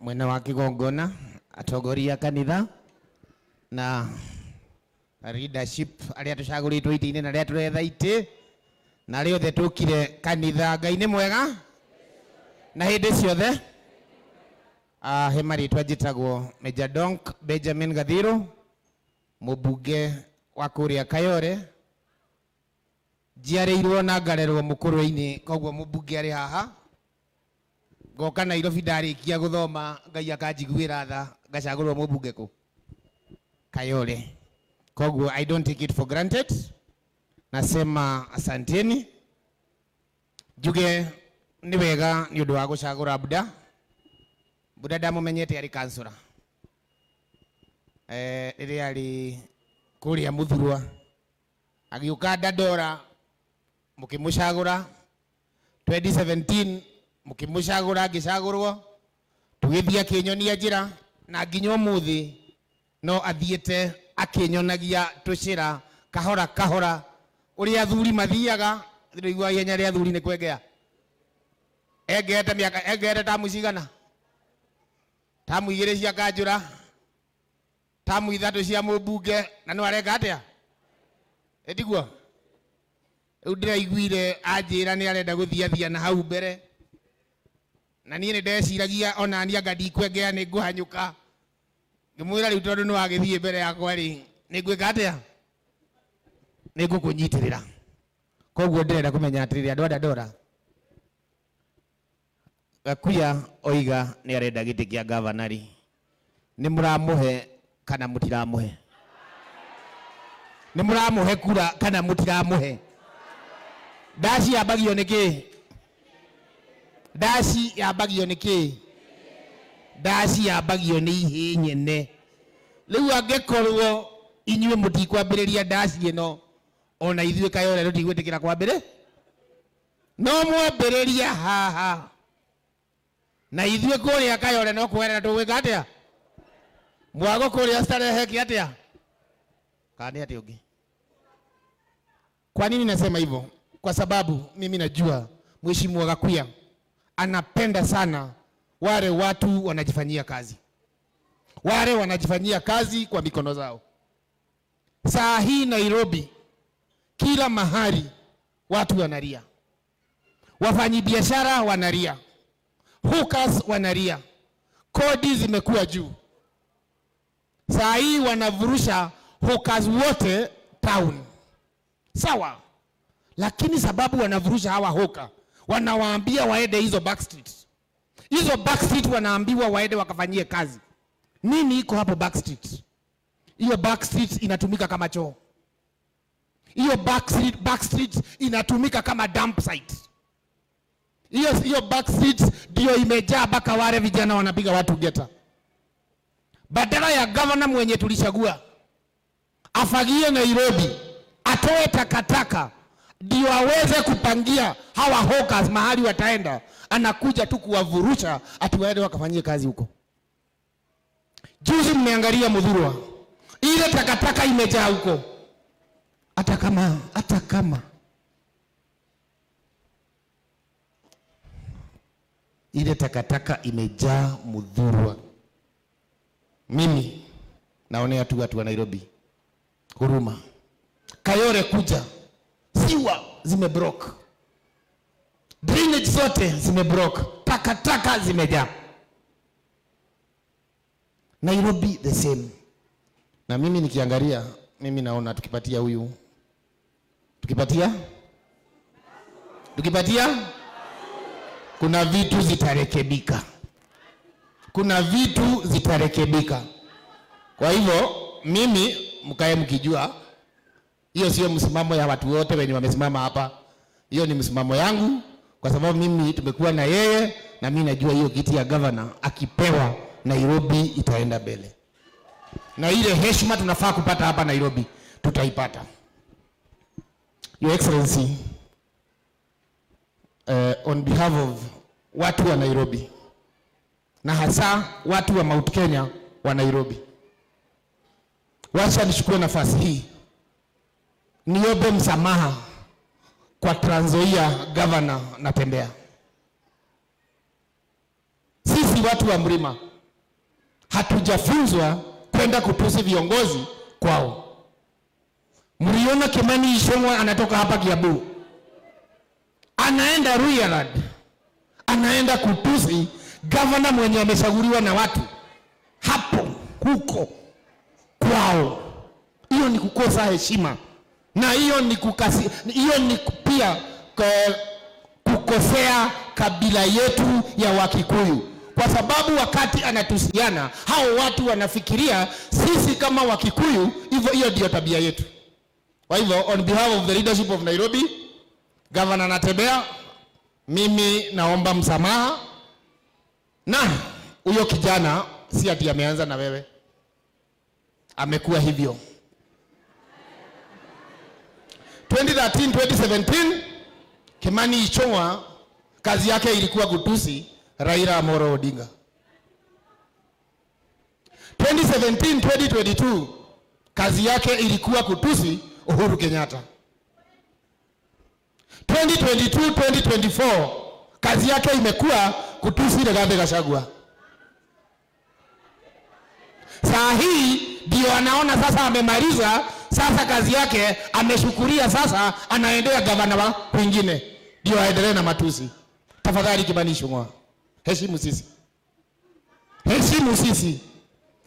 Mwena wa kigongona atongoria kanitha na leadership aria tucaguritwo iti-ini na aria turetha iti na aria othe tukire kanitha. Ngai ni mwega na hindi ciothe. He maritwa njitagwo Major Donk Benjamin Gathiru, mubunge wa kuria Kayore, njiarĩirwo na ngarerwo mũkũrwe-inĩ, koguo mũmbunge arĩ haha. Ngoka Nairobi ndarĩkia gũthoma, Ngai akanjiguĩra tha ngacagũrwo mũmbunge kũ Kayore. Koguo I don't take it for granted, nasema asanteni. Njuge nĩ wega nĩ ũndũ wa gũcagũra Buda. Buda ndamumenyete arĩ kansũra, rĩrĩa arĩ kũrĩa Muthurwa, agĩũka Dandora mũkĩmũcagũra 2017, mũkĩmũcagũra ngĩcagũrwo, tũgĩthiĩ akĩnyonia njĩra, na nginya ũmũthĩ no athiĩte akĩnyonagia tũcĩra kahora kahora ũrĩa athuri mathiaga. Ndĩraigua ihenya rĩa athuri nĩ kwengea, engeete mĩaka, engeete tamu cigana? Tamu 2 cia kanjũra, tamu 3 cia mũmbunge, na no areka atĩa? Ĩtiguo? Rĩu ndĩraiguire anjĩra nĩ arenda gũthiathia na hau mbere, na niĩ nĩ ndeciragia ona niĩ anga ndikwengea nĩ ngũhanyũka. Ngĩmwĩra rĩu tondũ nĩ wagĩthiĩ mbere yakwa rĩ, nĩ ngwĩka atĩa? Nĩ ngũkũnyitĩrĩra. Koguo ndĩrenda kũmenya atĩrĩrĩ, andũ a Dandora, Gakuya oiga nĩ arenda gĩtĩ kĩa gavana rĩ, nĩ mũramũhe kana mũtiramũhe? Nĩ mũramũhe kura kana mũtiramũhe? Ndaci yambagio nĩ kĩ? Ndaci yambagio nĩ kĩ? Ndaci yambagio nĩ ihĩĩ nyene. Rĩu angĩkorwo inyuĩ mũtikwambĩrĩria ndaci ĩno, ona ithuĩ Kayore tũtigwĩtĩkĩra kwambĩrĩ, no mwambĩrĩria haha na ithuĩ kũrĩa Kayore no kwerera tũgwĩka atĩa? Mwago kũrĩa starehe kĩ atĩa? Kana nĩ atĩa ũngĩ? Kwa nini nasema hivyo? Kwa sababu mimi najua Mheshimiwa Gakuya anapenda sana wale watu wanajifanyia kazi, wale wanajifanyia kazi kwa mikono zao. Saa hii Nairobi kila mahali watu wanalia, wafanyibiashara wanalia, hawkers wanalia, kodi zimekuwa juu. Saa hii wanavurusha hawkers wote town, sawa, lakini sababu wanavurusha hawa hawker, wanawaambia waende hizo back street. Hizo back street wanaambiwa waende wakafanyie kazi. Nini iko hapo back street? Hiyo back street inatumika kama choo. Hiyo back street inatumika kama dump site. Hiyo back street ndio imejaa mpaka wale vijana wanapiga watu geta. Badala ya governor mwenye tulichagua afagie Nairobi, atoe takataka ndio aweze kupangia hawa hawkers mahali wataenda, anakuja tu kuwavurusha ati waende wakafanyie kazi huko. Juzi mmeangalia Muthurwa, ile takataka imejaa huko. Hata kama ile takataka imejaa Muthurwa, mimi naonea tu watu wa Nairobi huruma. Kayore kuja, sewer zimeblock, drainage zote zimeblock, takataka zimejaa. Nairobi the same. Na mimi nikiangalia, mimi naona tukipatia huyu, tukipatia, kuna vitu zitarekebika, kuna vitu zitarekebika. Kwa hivyo mimi mkae mkijua hiyo sio msimamo ya watu wote wenye wamesimama hapa. Hiyo ni msimamo yangu, kwa sababu mimi tumekuwa na yeye na mimi najua hiyo kiti ya governor akipewa Nairobi itaenda mbele, na ile heshima tunafaa kupata hapa Nairobi tutaipata. Your Excellency, on behalf of watu wa Nairobi na hasa watu wa Mount Kenya wa Nairobi, wacha nichukue nafasi hii niombe msamaha kwa Trans Nzoia Governor Natembeya. Sisi watu wa mlima hatujafunzwa kwenda kutusi viongozi kwao. Mliona Kimani Ichung'wah anatoka hapa Kiambu, anaenda Luhyaland, anaenda kutusi gavana mwenye amechaguliwa na watu hapo huko kwao. Hiyo ni kukosa heshima, na hiyo ni kukasi, hiyo ni pia kukosea kabila yetu ya Wakikuyu, kwa sababu wakati anatusiana hao watu wanafikiria sisi kama Wakikuyu hivyo, hiyo ndio tabia yetu. Kwa hivyo, on behalf of the leadership of Nairobi, Governor Natembeya, mimi naomba msamaha, na huyo kijana si ati ameanza na wewe, amekuwa hivyo 2013 2017. Kimani Ichung'wah kazi yake ilikuwa kutusi Raila Amolo Odinga. 2017 2022 kazi yake ilikuwa kutusi Uhuru Kenyatta. 2022 2024 kazi yake imekuwa kutusi Rigathi Gachagua. Saa hii ndio anaona sasa amemaliza, sasa kazi yake ameshukuria, sasa anaendea gavana wa kwingine ndio aendelee na matusi. Tafadhali Kimani Ichung'wah, heshimu sisi, heshimu sisi,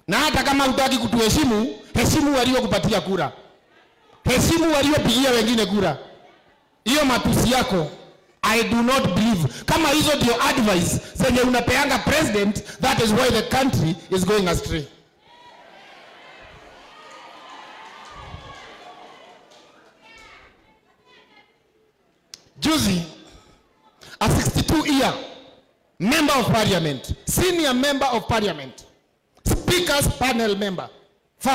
na hata kama hutaki kutuheshimu, heshimu waliokupatia kura, heshimu waliopigia wengine kura. Hiyo matusi yako, I do not believe kama hizo ndio advice zenye unapeanga president. That is why the country is going astray. Juzi, a 62 year member of parliament, senior member of parliament, speakers panel member